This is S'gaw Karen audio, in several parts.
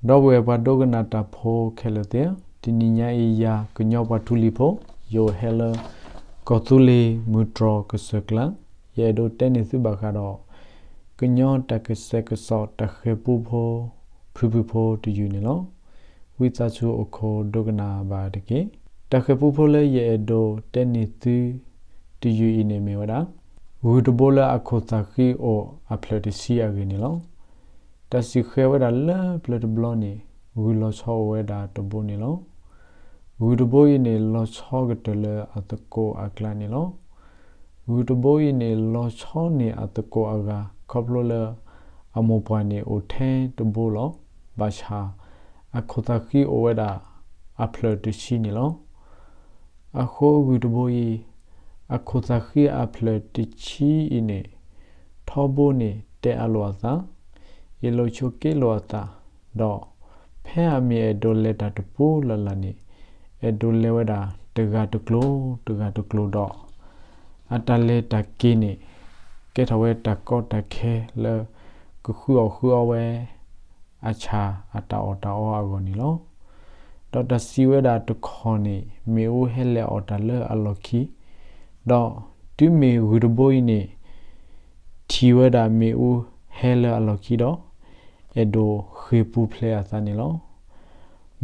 ဒီပုၢ်ဝဲၢ်ပှၤဒိကနၣ်တၢ်ဖိခဲလၢာ်သ့ၣ်ဧၢ, တနံၤညါအံၤယၤကညီပှၤထူလံၤဖိ, ယအိၣ်ဟဲလၢ ကီၢ်သူလ့ၤမုၢ်တြီၢ်ကစၢၢ်ကျါ, ယအဲၣ်ဒိးတဲန့ၢ်သုဘၣ်ဃးဒီး ကညီတၢ်ကစဲးကစီးတၢ်ဃဲၤပူဖိ ဖုဖုဖိတယုၢ်န့ၣ်လီၤ. ဝံသးစူၤအိၣ်ခိးဒိကနၣ်ဘၣ်တက့ၢ်. တၢ်ဃဲၤပူဖိလၢယအဲၣ်ဒိးတဲန့ၢ်သုတယုၢ်အံၤန့ၣ်မ့ၢ်ဝဲဒၣ် ဂုၢ်တဘိလၢအခိၣ်သၣ်ဃံအိၣ်အဖျၢၣ်တဆံအဂ့ၢ်န့ၣ်လီၤ. တၢ်စံၣ်ဃဲၤဝဲဒၣ်လၢပျၢၤတဘျီန့ၣ် ဂုၢ်လီၤဆီအိၣ်ဝဲဒၣ်တဘိန့ၣ်လီၤ. ဂုၢ်တဘိအံၤန့ၣ် လီၤဆီကတၢၢ်လၢအသကိးအကျါန့ၣ်လီၤ. ဂုၢ်တဘိအံၤန့ၣ် လီၤဆီန့ၢ်အသကိးအဂၤ ခီဖျိလၢ အမိၢ်ပှၢ်န့ၣ်အိၣ်ထဲတဘိလီၤ. ဘၣ်ဆၣ် အခိၣ်သၣ်ဃံအိၣ်ဝဲဒၣ် အဖျၢၣ်တဆံန့ၣ်လီၤ. အဃိဂုၢ်တဘိအံၤ အခိၣ်သၣ်ဃံအဖျၢၣ်တဆံအံၤန့ၣ် ထီဘိန့ၣ်တဲအါလိာ်အသး, အ့ၣ်လိာ်ဆိးက့လိာ်အသး, ဒီးဖဲအမ့ၢ်အဲၣ်ဒိးလဲၤတၢ်တပူၤလၢ်လၢ်န့ၣ် အဲၣ်ဒိးလဲၤဝဲဒၣ်တဂၤတကျိၤ တဂၤတကျိၤဒီး အတၢ်လဲၤတၢ်က့ၤန့ၣ် ကဲထီၣ်ဝဲတၢ်ကီတၢ်ခဲလၢ ကဃုအီၣ်ဃုအီဝဲ အဆၣ်အတၢ်အီၣ်တၢ်အီအဂီၢ်န့ၣ်လီၤ. ဒီးတၢ်စံးဝဲဒၣ်တခီန့ၣ် မ့ၣ်အူဟဲလဲၤအီၣ်တၢ်လၢအလီၢ်ခံ, ဒီးတုၤမ့ၢ်ဂုၢ်တဘိအံၤန့ၣ် ထံၣ်ဝဲဒၣ်မ့ၣ်အူဟဲလၢအလီၢ်ခံဒီး အဲၣ်ဒိးဃ့ၢ်ပူၤဖျဲးအသးန့ၣ်လီၤ.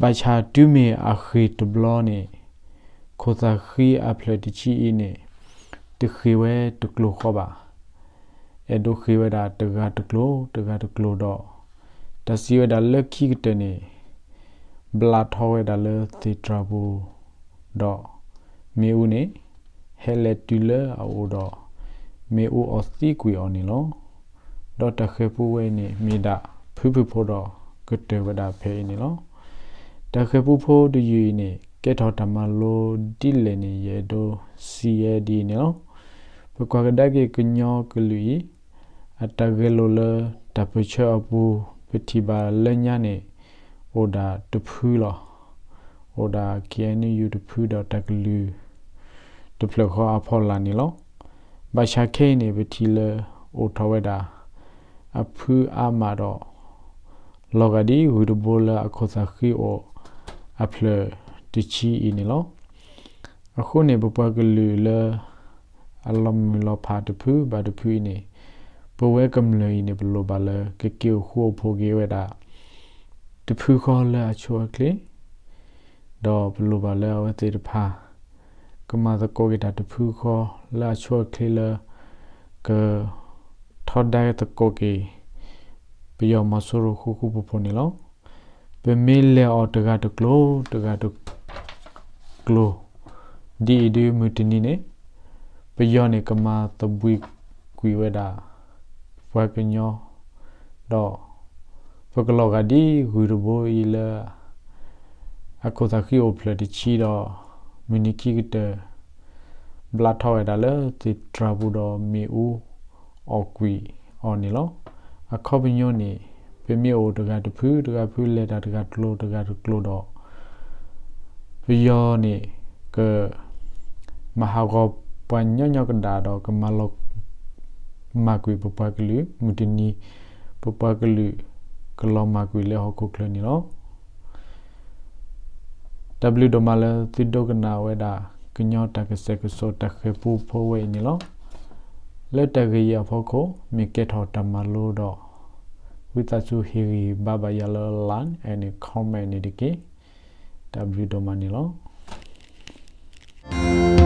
ဘၣ်ဆၣ်တုၤမ့ၢ်အဃ့ၢ်တဘျီန့ၣ် ခိၣ်သၣ်ဃံအဖျၢၣ်တဆံအံၤန့ၣ် တဃ့ၢ်ဝဲတကျိၤဃီဘၣ်. အဲၣ်ဒိးဃ့ၢ်ဝဲဒၣ်တဂၤတကျိၤ တဂၤတကျိၤဒီး တၢ်စံးဝဲဒၣ်လၢခံကတၢၢ်န့ၣ် ဘျးထီၣ်ဝဲဒၣ်လၢသ့ၣ်တြၢ်ပူၤ ဒီးမ့ၣ်အူန့ၣ် ဟဲလဲၤတုၤလၢအအိၣ်ဒီး မ့ၣ်အူအီၣ်သံကွံာ်အီၤန့ၣ်လီၤ. ဒီးတၢ်ဃဲၤပူဝဲအံၤန့ၣ် မ့ၢ်ဒၣ်ဖုဖုဖိဒီးကတၢၢ်ဝဲဒၣ်ဖဲအံၤန့ၣ်လီၤ. တၢ်ဃဲၤပူဖိတယုၢ်အံၤန့ၣ် ကဲထီၣ်တၢ်မၤလိဒ်လဲၣ်န့ၣ် ယအဲၣ်ဒိးစံးဝဲဒ်အံၤန့ၣ်လီၤ. ပကွၢ်ကဒါက့ၤကညီကလုာ်အံၤ အတၢ်ဂဲၤလိာ်လၢတၢ်ပၢၢ်ဆၢအပူၤ ပထံၣ်ဘၣ်လၢညါန့ၣ် အိၣ်ဒၣ်တဖုလီၤ. အိၣ်ဒၣ် K N U တဖုဒီးတၢ်ကလုၢ် တဖျၢၣ်ဃီအဖီလာ်န့ၣ်လီၤ. ဘၣ်ဆၣ်ခဲအံၤန့ၣ် ပထံၣ်လၢအိၣ်ထီၣ်ဝဲဒၣ် အဖုအါမးဒီး လီၤဂာ်ဒ်ဂုၢ်တဘိလၢအခိၣ်သၣ်ဃံအိၣ်အဖျၢၣ်တဆံအံၤန့ၣ်လီၤ. အဃိန့ၣ် ပပှၤကလုာ်လၢ အလီၤမုၢ်လီၤဖးတဖုဘၣ်တဖုအံၤန့ၣ် ပဝဲကမျၢၢ်အံၤန့ၣ် ပလိၣ်ဘၣ်လၢကက့ၤအိၣ်ဃူအိၣ်ဖိးက့ၤဝဲဒၣ် တဖုဃီလၢအဆိအချ့ ဒီးပလိၣ်ဘၣ်လၢအဝဲသ့ၣ်တဖၣ် ကမၤသကိးက့ၤတၢ်တဖုဃီလၢအဆိအချ့လၢ ကထီဒါသကိးက့ၤ ပယီၤမီၤစိရိၤဃူဃူဖိးဖိးန့ၣ်လီၤ. ပမ့ၢ်လဲၤအီၤတဂၤတကျိၤ တဂၤတကျိၤ ဒ်အံၤဒုးမုၢ်တနံၤန့ၣ် ပယီၤန့ၣ် ကမၤသဘှံးကွံာ်ဝဲဒၣ် ပှၤကညီ ဒီး ပကလီၤဂာ်ဒ်ဂုၢ်တဘိအံၤလၢ အခိၣ်သၣ်ဃံအိၣ်ဖျၢၣ်တဆံဒီး မုၢ်နံၤခံကတၢၢ် ဘျးထီၣ်ဝဲဒၣ်လၢသ့ၣ်တြၢ်ပူၤဒီးမ့ၣ်အူအီၣ်ကွံာ်အီၤန့ၣ်လီၤ. အခီပညီန့ၣ် ပမ့ၢ်အိၣ်တဂၤတဖု တဂၤဖုလဲၤတၢ်တဂၤတကျိၤ တဂၤတကျိၤဒီး ပယီၤန့ၣ် က မၤဟးဂီၤပှၤညီညီကဒၣ်ဒီးကမၤလီၤ မၢ်ကွံာ်ပပှၤကလုာ် မုၢ်တနံၤ ပပှၤကလုာ် ကလီၤမၢ်ကွံာ်လၢဟီၣ်ခိၣ်ချၢန့ၣ်လီၤ. တၢ်ဘျုးဒိၣ်မးလၢသုဒိကနၣ်ဝဲဒၣ် ကညီတၢ်ကစဲးကစီးတၢ်ဃဲၤပူဖိဝဲအံၤန့ၣ်လီၤ. လၢတၢ်ဂ့ၢ်အံၤအဖီခိၣ် မ့ၢ်ကဲထီၣ်တၢ်မၤလိဒီး ဝံသးစူၤဟ့ၣ်ဂံၢ်ဘါဘၣ်ယၤလၢ like and comment န့ၣ်တက့ၢ်. တၢ်ဘျုးဒိၣ်မးန့ၣ်လီၤ.